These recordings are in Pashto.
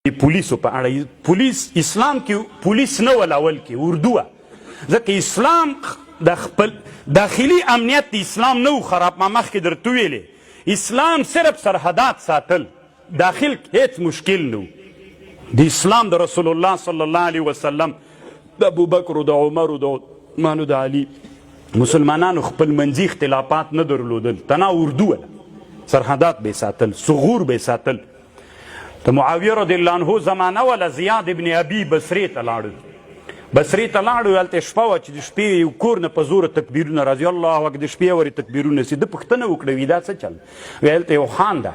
د پولیسو په اړه، پولیس اسلام کې پولیس نه ول، اول کې اردو وه، ځکه اسلام د خپل داخلي امنیت د اسلام نه و خراب. ما مخکې درته ویلې، اسلام صرف سرحدات ساتل، داخل هیڅ مشکل نه و د اسلام. د رسول الله صلی الله علیه وسلم، د ابوبکر، د عمر، د عثمان، د علي، مسلمانانو خپل منځي اختلافات نه درلودل، تنا اردو وله، سرحدات به ساتل، ثغور به ساتل. د معاویه رضی الله عنه زمانه وله، زیاد ابن ابي بصرې ته لاړو، بصرې ته لاړو. هلته شپه وه چې د شپې یو کور نه په زوره تکبیرونه راځي، الله اکبر، د شپې اورې تکبیرونه سي. ده پوښتنه وکړه، وي دا څه چل؟ وی هلته یو خان ده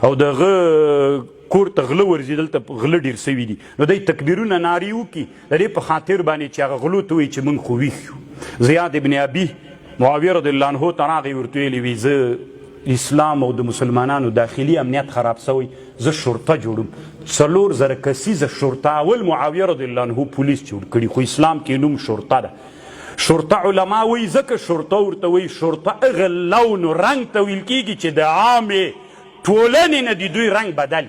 او د هغه کور ته غله ورځي، دلته غله ډېر سوي دي، نو دی تکبیرونه نارې وکړي د دې په خاطر باندې چې هغه غلو ته وایي چې موږ خو ویښ یو. زیاد ابن ابي معاویه رضی الله عنه ته راغی، ورته ویلي وي زه اسلام او د مسلمانانو داخلي امنیت خراب سوی، زه شرطه جوړوم، 4000 کسیزه شرطه. اول معاویه رضی الله عنه پولیس جوړ کړي، خو اسلام کې نوم شرطه ده. شرطه علما وایي ځکه شرطه ورته وایي، شرطه هغه لون رنګ ته ویل کېږي چې د عامې ټولنې نه د دوی رنګ بدل.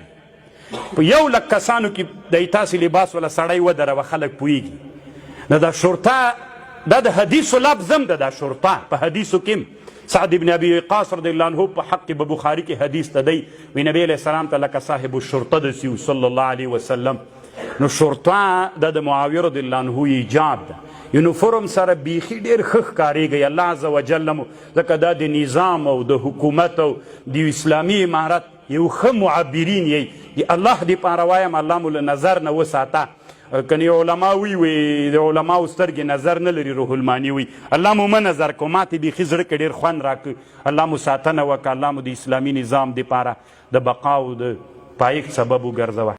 په یو لک کسانو کې د تاسې لباس ولا سړی ودروه، خلک پوهېږي. نو دا شرطه دا د حدیثو لفظ هم ده. دا شرطه په حدیثو کې سعد ابن ابي وقاص رضی الله عنه په حق په بخاری کې حدیث ته دی، وی نبی علیہ السلام ته لکه صاحب الشرطه د سیو صلی الله علیه وسلم. نو شرطه د د معاویه رضی الله عنه ایجاد ده. یونیفورم سره بیخي ډیر ښه ښکارېږي. الله عز وجل مو ځکه دا د نظام او د حکومت او د اسلامي امارت یو ښه معبرین یی، د الله د پاره وایم، الله مو له نظر نه وساته. کني علما وی وی د علماو سترګې نظر نه لري، روح المانی وی الله مو مه نظر کو. ماته بیخي زړه کې ډېر خوند راکړ. الله مو ساتنه وکړه، الله مو د اسلامي نظام دپاره د بقا او د پایښت سبب وګرځوه.